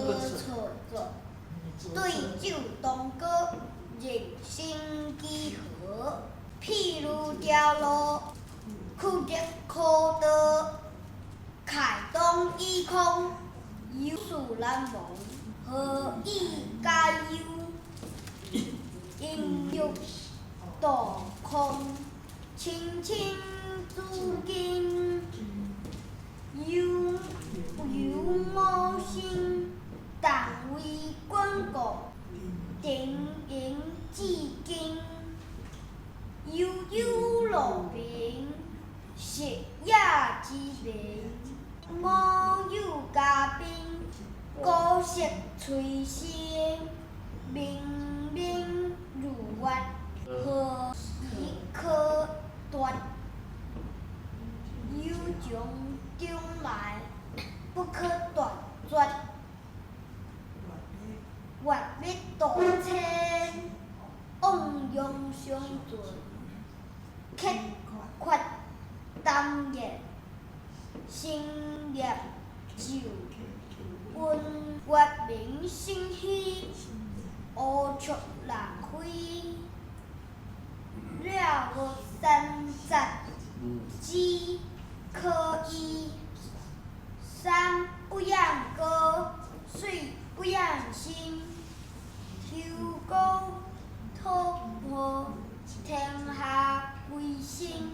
錯做，對酒當歌，人生幾何？譬如雕羅，屈直可得，慨當以慷，有事難忘，何以解憂？陰鬱墮空，青青子衿，悠悠我心，但為君國，鼎飲至今。悠悠樂平，食野之蘋。我有嘉賓，鼓瑟吹笙，明明如月，何時可奪？有從中來，不可斷絕。閱密度千，汪洋相盡。克決耽延，成業就溫。月明星稀，烏鵲南飛。了無三節，只可醫。山不厭高，水不厭深。求高討破，天下歸心。